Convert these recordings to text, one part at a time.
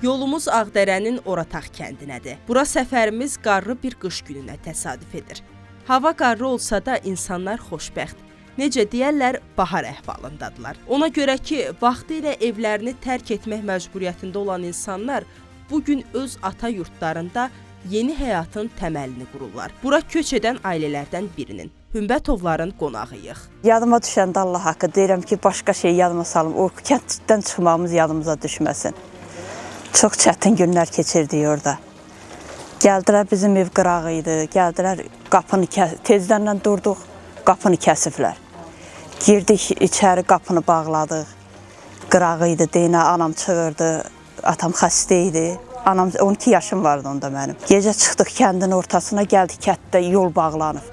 Yolumuz Ağdərənin Orataq kəndinədir. Bura səfərimiz qarlı bir qış gününə təsadüf edir. Hava qarlı olsa da insanlar xoşbəxt. Necə deyərlər, bahar əhvalındadılar. Ona görə ki, vaxtilə evlərini tərk etmək məcburiyyətində olan insanlar bu gün öz ata yurtlarında yeni həyatın təməlini qururlar. Bura köç edən ailələrdən birinin, Hümbətovların qonağıyıq. Yadıma düşəndə Allah haqqı deyirəm ki, başqa şey yadıma salım. O kənddən çıxmağımız yadımıza düşməsin. Çox çətin günlər keçirdik orada. Gəldilər, bizim ev qırağı idi. Gəldilər, qapını tezdənlə durduq, qapını kəsiblər. Girdik içəri, qapını bağladıq. Qırağı idi, deyinə anam çığırdı, atam xəstə idi. Anam 12 yaşım vardı onda mənim. Gecə çıxdıq kəndin ortasına, gəldik kənddə yol bağlanıb.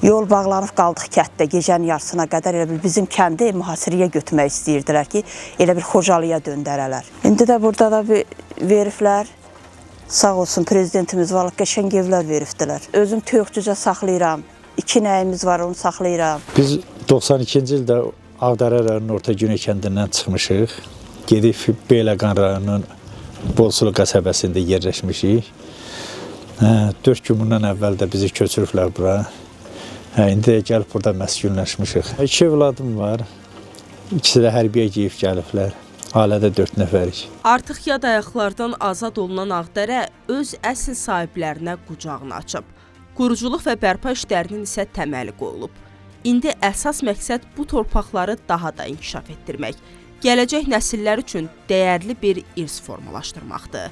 Yol bağlanıb qaldıq kənddə gecənin yarısına qədər, elə bil bizim kəndi mühasirəyə götürmək istəyirdilər ki, elə bir Xocalıya döndərələr. İndi də burada da bir veriblər. Sağ olsun prezidentimiz vallah qəşəng evlər veribdilər. Özüm toyuq cücə saxlayıram. 2 nəyimiz var, onu saxlayıram. Biz 92-ci ildə Ağdərə rayonunun Orta Güney kəndindən çıxmışıq. Gedib Beyləqan rayonunun Bolsulu qəsəbəsində yerləşmişik. 4 gün bundan əvvəl də bizi köçürüblər bura. İndi də gəlib burada məskunlaşmışıq. 2 övladım var. İkisi də hərbiyə geyib gəliblər. Ailədə 4 nəfərik. Artıq yad ayaqlardan azad olunan Ağdərə öz əsl sahiblərinə qucağını açıb. Quruculuq və bərpa işlərinin isə təməli qoyulub. İndi əsas məqsəd bu torpaqları daha da inkişaf etdirmək, gələcək nəsillər üçün dəyərli bir irs formalaşdırmaqdır.